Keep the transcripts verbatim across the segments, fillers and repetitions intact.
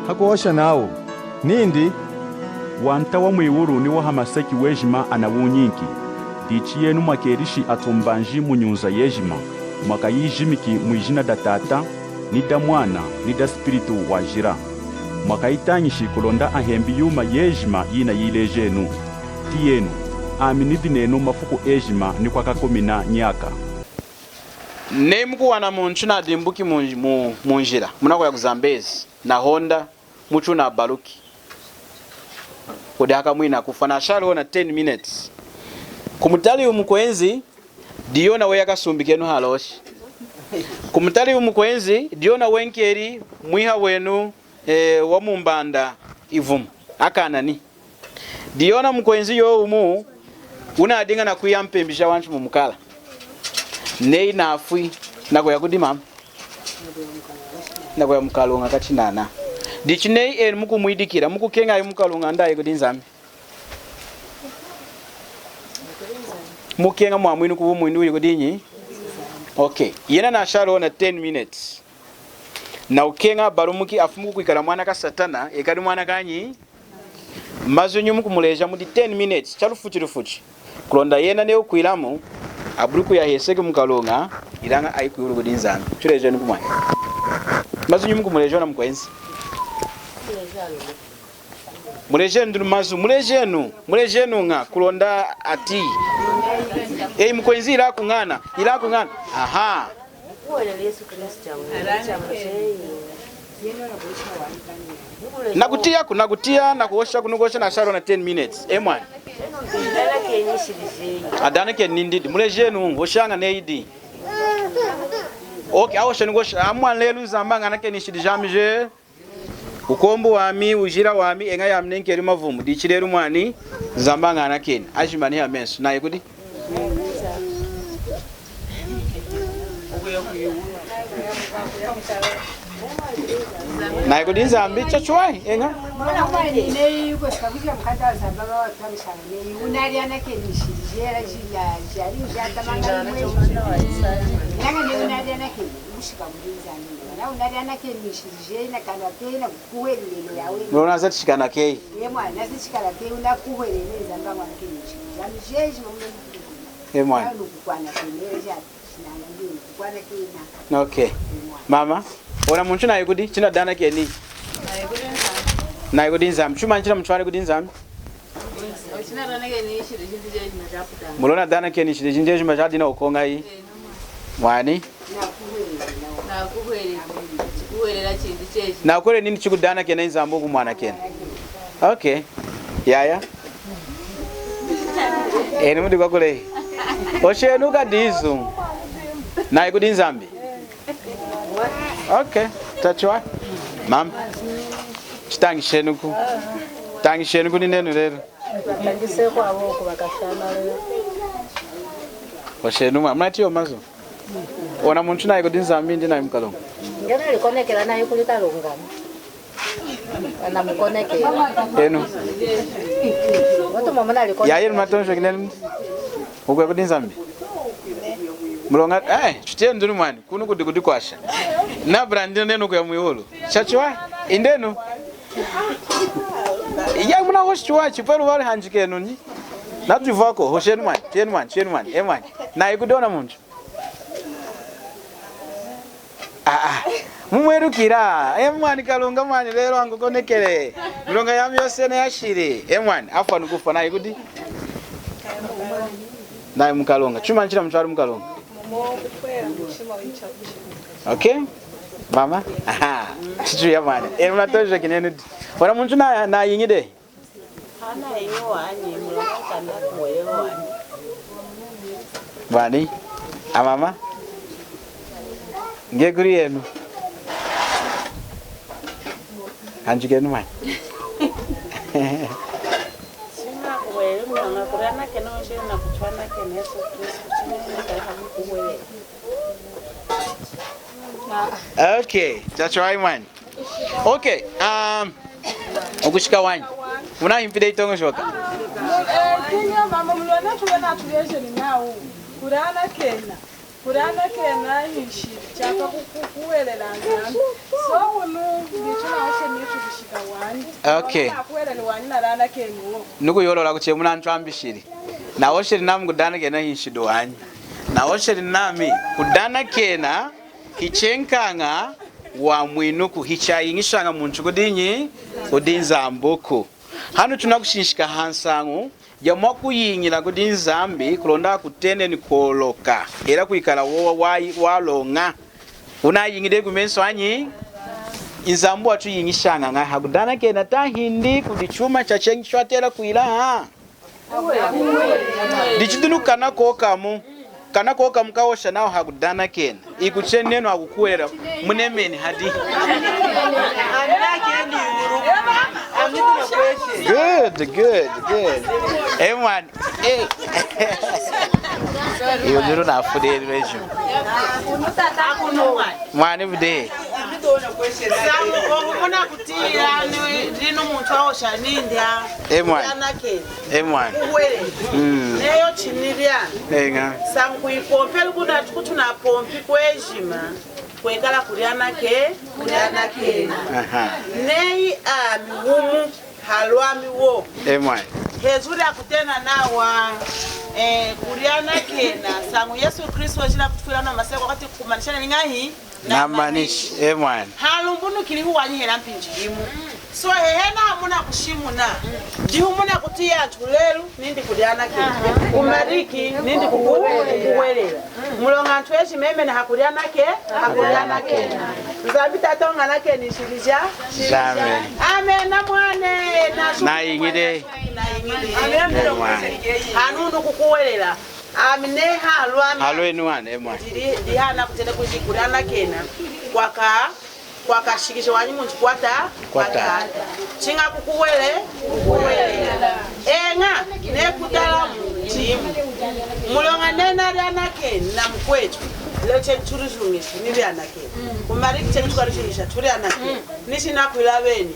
Hakuhosha nawu nindi, Wanta wa mwiwulu ni wa hamaseki wejima anawunyinki. Dichi yenu mwakelishi atumbanji mu nyunza yejima, mwakayijimiki mwijina da Tata, ni da Mwana, ni da Spiritu Wajila. Mwakayitañishi kulonda ahembi yuma yejima yinayilejenu. Tiyenu, ami nidi nenu mafuku ejima ni kwakakumina nyaka. Neyi mukuwana muntu nadimbuki mu, mu, munjila, munakuya ku Zambezi, na Honda, mutu nabaluki. Kudi hakamwina kufwa, nashali hohu na ten minutes. Kumutali iwu mukwenzi, diyona weyi akasumbikenu haloshi. Kumutali iwu mukwenzi, diyona wenkeli mwiha wenu, eh, wa mumbanda ivumu. Akanani. Diyona mukwenzi yowu wumu, wunadiña nakwiya mpembi jawantu mumukala. Neyi nafwi, nakuya kudi mama. Nakuya mukaluña kachinana. Dichi neyi enu mukumwidikila, mukukeña ayi mukaluña indi ayi kudi Nzambi? Mukukeña mwamwinu kubu mwindi wuyi kudinyi? Okay. Yena nashali hohu na ten minutes. Nakukeña abalumuki, afumuku kwikala mwana ka Satana, ekali mwana kanyi? Mazunyi mukumuleja mudi ten minutes, chalufuchi lufuchi. Kulonda yena neyi wukwilamu, abuli kuya heseki mukaluña, ilaña ayi kwiwulu kudi Nzambi. Tulejenu kumwani. Mazunyi mukumuleja ona mukwenzi. Mulejenu dinu mazu, mulejenu, mulejenuña, kulonda ati. Eyi mukwenzi ilaña kuñana, ilaña kuñana. Aha. Nakutiyaku, nakutiya, nakuhoshaku, nukuhosha nashali hohu na ten minutes. E mwani. Adanakeni nindi, mulejenu, hoshaña neyi di. Okay, ahosha nukuhosha, a mwani lelu Nzambi ñanakeni nshidi jami jeyi. Wukombi wami, wujila wami, eña yami nenkeli mavumu. Dichi lelu mwani, Nzambi ñanakeni. Ajimani hamesu. Nayi kudi? Nayi kudi Nzambi, chachiwahi, eña. Muloña azachikana keyi. E mwani. E mwani. Okay. Mama, ona muntu nayi kudi, chinadanakeni. Nayi kudi Nzambi. Chuma china mutwali kudi Nzambi. Muloña adanakeni nshidi jindi jejima jadina wukoñayi. Mwani. Nakuhweleli nindi chikudanakena Nzambi wukumwanakena. Okay. Yaya. Enu mudi kwakulehi. Hoshenu kadi izu. Nayi kudi Nzambi. Okay. Tachiwahi. Mama. Chitañishenuku. Tañishenuku ninenu lelu. Hoshenu mwa, munatiyi mazu. Ona muntu nayi kudi Nzambi indi nayi mukaluña. Nge nalikonekela nayi kudi Kalunga. Namukonekela. Enu. Mutu mumu nalikonekela. Yaya, enu munatoñojoki nenu wukuya kudi Nzambi. Muloña, eh, chitiyenu dinu mwani. Kunu kudi kudikwasha. Nabula indi nenu kuya mwiwulu. Chachiwahi, indenu. Iya munahoshi chiwahi, chipwe lubali hanjikenu nyi. Natwivwako, hoshenu mwani, tiyenu mwani, tiyenu mwani, e mwani. Nayi kudi ona muntu. Ah, ah. Mumwelukila, e mwani Kalunga mwani lelu angukonekele. Milonga yami yosena yashili, e mwani, afwa nukufwa, nayi kudi. Nayi mukaluña, chuma china mutwali mukaluña. Okay? Mama? Aha. Chichu ya mwana. Enu munatoñojoki nenu di. Ona muntu na, nayiñi dehi. Bani? A mama? Nge kudi enu. Hanjikenu mwani. Okay, that's right, man. Okay, um, ukushika wanyi. Munahimpile itoñojoka. Eh, kinya mama, mulwana tuwe na tulejeni nawu. Kulana kena. Kulana kena hinshi. Chaka ku-, ku-, kuwelela Nzambi. So, unu, ndicho na washe nicho. Okay. Nukwiholola kuchemuna antu ambishili. Nahosheli nami kudanakena hinshidi wanyi. Nahosheli nami kudanakena hichenkaña wamwinuku, hichayiñishaña muntu kudinyi? Kudi Nzambuku. Hanu tunakushinshika hansañu yamwakuyiñila kudi Nzambi kulonda akuteneni kwoloka, hela kwikala wowa wa, waloña. Wunayiñili kumesu anyi? Nzambi watuyiñishaña ñahi? Hakudanakena tahindi kudi chuma chacheñi chwatela kwila ha? Dichi dinu kana kokamu, kana kokamu kawosha nawu hakudanakena. Ikuchenenu hakukuhwelela. Munemeni hadi. Good, good, good. Eh, mwana. Eh. Iyo ndilu nafudeli lejo. Mwana bude. Samu, omu munakuti linu muntu ahosha nindi a-, eh, mwana. Kudanakena. Eh, mwana. Kuhwelela. Mm. Neyi chineli a-. Eña. Samu kuyipompelu kuna tukutu napompi kwejima. Kwekala kudanake-, kudanakena. Aha. Neyi ami wumu halwami wo. Eh, mwana. Hejima yakutena nawa, eh, kudanakena. Samu Yesu Kristu wejili nakutufwila namaseka wakati kumanisha neli ñahi? Namanishi. Eh, mwana. Halumbunukili wanyi hela mpinji yimu. So, hehe nahamuna kushimuna. Dihumuna kuti antu lelu nindi kudanakena. Kumariki nindi kuku-, kukuhwelela. Muloña antu ejima emena hakudanake-, hakudanakena. Nzambi Tata wuñanakeni nshidi ja-. Amen. Amen, mwana. Nayiñili. Nayiñili. Amen. Amen, mwana. Hanunu kukuhwelela. Ami neyi halwami. Halweni mwana, eh, mwana. Dili, dihana kutena kwiji kudanakena. Kwaka-, kwakashikija wanyi muntu kwata-, kwata-. Kwatata. Chiña kukuhwele-, kukuhwelela. Eña, neyi kutala mu chimu. Muloña neyi nadanakeni namukwetu. Lelo cheñi tulijuñisha, nidanakeni. Kumariki cheñi tukalujuñisha, tudanakeni. Nichi nakwila beni.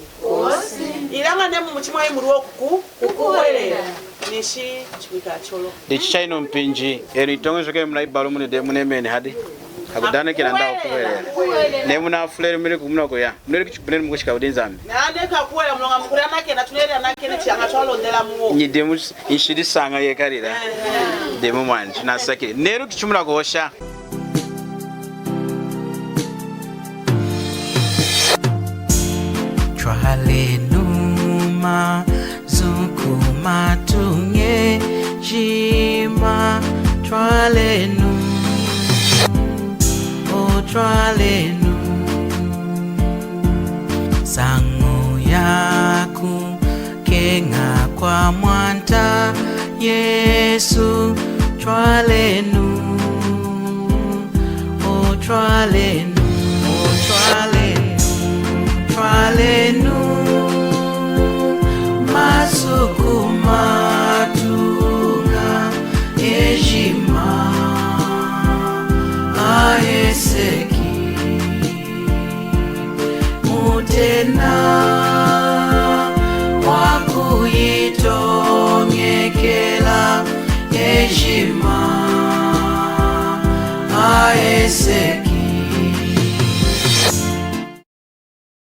Ilaña neyi mumuchima weyi muli wo kuku-, kukuhwelela. Nichi chikwikala choloka. Dichi chayinu mpinji, enu itoñojoka muna ibalu munu dehi munemeni hadi. Hakudanakena nda kukuhwelela. Neyi munafuleli muli kumuna kuya. Muneli kichikubuneni mukushika kudi Nzambi. Nane kakuhwelela muloña mukudanakena, tunedanakeni chiña twalondela muwo. Nyi dimu nshidi saña yekalila. Eh, eh. Dimu mwana, tunasakilili. Neluki chimunakuhosha. Twalenu mazu kumatuña ejima, twalenu, o twalenu. Nsañu yaku keña kwa Mwanta Yesu, twalenu, o twalenu, o twalenu, twalenu, mazu kumatuña ejima aheseki. Mutena wakuyitoñekela ejima aheseki.